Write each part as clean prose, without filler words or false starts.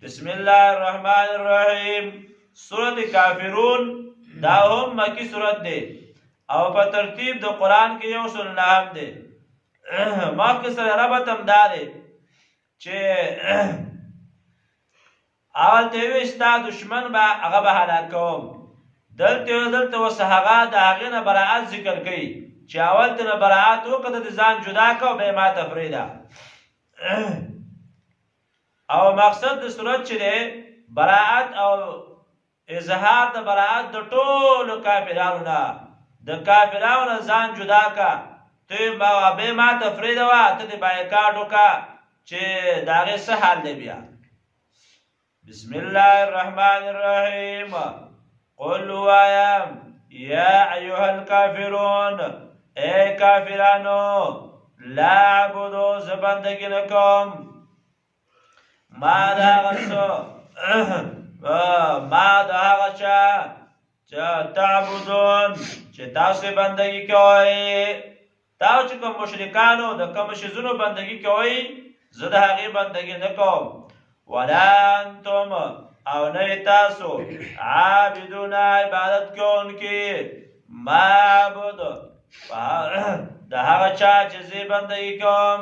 بسم الله الرحمن الرحیم. سورت کافرون دا هم مکی سورت دی او په ترتیب د قران کې یو سل نهم دی. مخکې سره ربط هم دا دی چې اول ته وی ستا دشمن به هغه به هلاک کوم، دلته اوس هغه د هغې نه براءت ذکر کوي چې اول ته نه براءت وکړه، د ځان جدا کو به ما تفریدا. او مقصد د صورت چې دی براءت او اظهار د براءت د ټولو کافرانو نه، د کافرانو نه ځان جدا کا، ته به ما تفرید وا، ته دې بایکاټ وکا چې د هغې څه حال دی بیا. بسم الله الرحمن الرحیم. قل وایم یا ایها الکافرون، اے کافرانو، لا اعبدو زه بندګي نه کوم ما د هغه څه، ما د هغه چا چې تعبدون چې تاسو بندګي کوئ. تاسو چې کوم مشرکانو د کوم شیزونو بندګي کوئ، زه د هغې بندګي نه کوم. ولا انتم او نه تاسو عابدون عبادت کوونکي ما عبد د هغه چا چې زه بندګي کوم.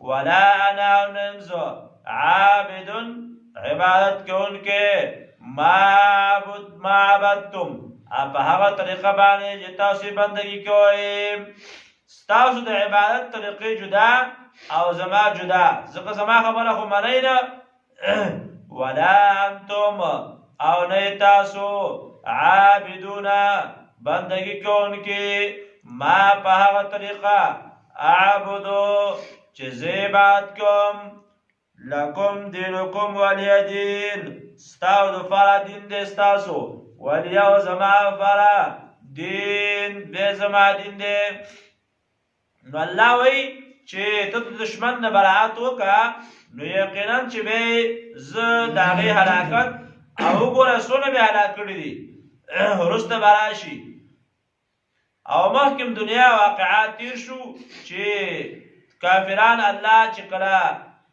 ولا انا او نه یم زه عابد عبادت کوونکی ما عبد ما عبدتم په هغه طریقه باندې چې تاسو بندګي کوئ. ستاسو د عبادت طریقې جدا او زما جدا، ځکه زما خبره خو منئ نه. ولا انتم او نه تاسو عابدون بندگی کوونکي ما په هغه طریقه اعبدو چې زه عبادت کوم. لکم دینکم ولی دین، ستاسو د فاره دین دی ستاسو، ولی او زما فاره دین به زما دین دی. نو الله وایي چې ته د دشمن نه براءت وکړه، نو یقینا چې به زه د هغې هلاکت او وګوره څونه مې هلاک کړي دي، وروسته به راشي. او مخکې دنیا واقعات تیر شو چې کافران الله چې کله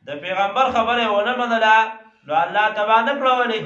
د پیغمبر خبره ونه منله نو الله تباه نه کړه. ولې؟